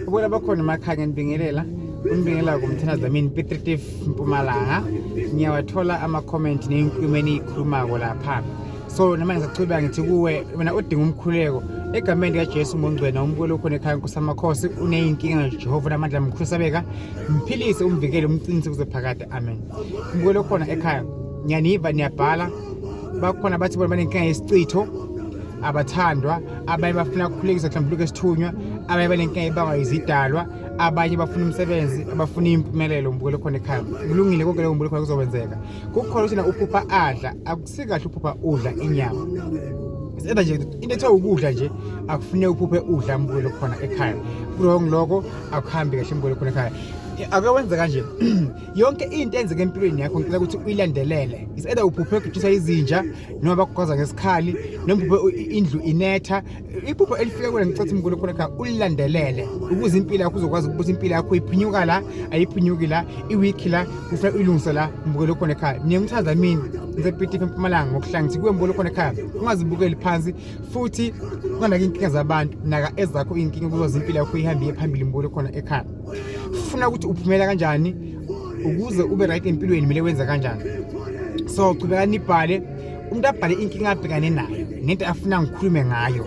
Ubona bakhona emakhaya, ngiyanibingelela. Unibingelela kumthandazo Dlamini Piet Retief Mpumalanga. Ngiyawathola ama-comment ney'nkulumo eniyikhulumako lapha. So noma ngisachubeka ngithi kuwe wena odinga umkhuleko egameni likaJesu ngongcwena umbukelo ukhona ekhaya Nkosi amakhosi uneyinkinga Jehova namandla mkhulu sabeka mphilise umvikele umqinise kuze phakade, amen. Umbukelo khona ekhaya, ngiyaniva niyabhala, bakhona bathi bona banenkinga yesichitho, abathandwa, abanye bafuna ukukhulekisa kuhlambuluka esithunywa, abanye banenkinga ebangwa izidalwa, abanye bafuna umsebenzi, abafuna impumelelo. Umbukelo khona ekhaya, kulungile konke lokho, umbukelo khona kuzokwenzeka. Kukhona ukuthi na uphupha adla, akusikahle uphupha udla inyama. Senza nje into ethiwa ukudla nje, akufuneki uphuphe udla, mbukelo khona ekhaya. Wrong lokho, akuhambi kahle, mbukelo khona ekhaya. Ake wenze kanje, yonke into enzeka empilweni yakho ngicela ukuthi uyilandelele. Is either uphuphe ugijisa izinja noma bakugwaza ngesikhali noma uphuphe indlu inetha, iphupho elifika kuwena ngicela ukuthi mbukelo khona ekhaya ulilandelele ukuze impilo yakho uzokwazi ukuthi impilo yakho iphunyuka la, ayiphunyuki la, iwiki la, ufuna uyilungise la, mbukelo khona ekhaya. Mina ngithanda mina ngisePitifa eMpumalanga ngokuhlangithi kuwe mbukelo khona ekhaya, ungazibukeli phansi futhi unganaki inkinga zabantu, naka ezakho iy'nkinga ukuze impilo yakho ihambe iye phambili, mbukelo khona ekhaya. Funa ukuthi uphumela kanjani ukuze ube right empilweni, kumele wenze kanjani. So chubeka nibhale, umuntu abhale inkinga abhekane nayo nento afuna ngikhulume ngayo,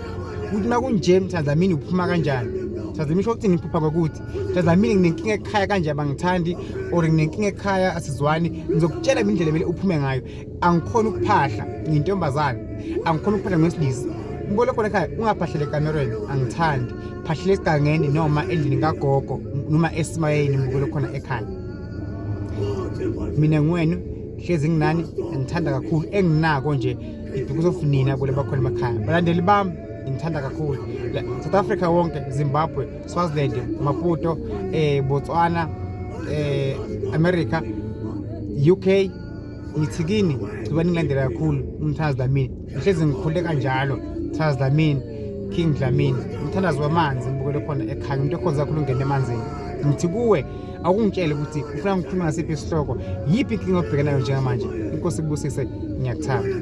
ukuthi uma kunje mthandamini uphuma kanjani, mthandamini usho ukuthini iphupha kokuthi mthandamini nginenkinga ekhaya kanje abangithandi or nginenkinga ekhaya asizwani. Ngizokutshela indlela kumele uphume ngayo. Angikhona ukuphahla, ngiyintombazane, angikhona ukuphahla ngesilisa. Mbolo khona ekhaya, ungaphahlele ekamerweni, angithandi, phahlele esigangeni noma endlini kagogo noma esimayeni, mbukelo khona ekhaya. Mina ngiwenu, hlezi nginani, ngithanda kakhulu enginako nje because of nina kule bakhona emakhaya, balandeli bami, ngithanda kakhulu. South Africa wonke, Zimbabwe, Swaziland, Maputo, Botswana, America, UK, ngithi kini chuba ningilandela kakhulu. Umthandazo Dlamini, ngihlezi ngikhule kanjalo, Mthandazo Dlamini, King Dlamini, umthandazo wamanzi, ngibukele khona ekhaya, umuntu okhonza kakhulu ungena emanzini. Ngithi kuwe akungitshele ukuthi ufuna ngikhuluma ngasiphi isihloko, yiphi inkinga obhekanayo njengamanje. Inkosi ikubusise, ngiyakuthanda.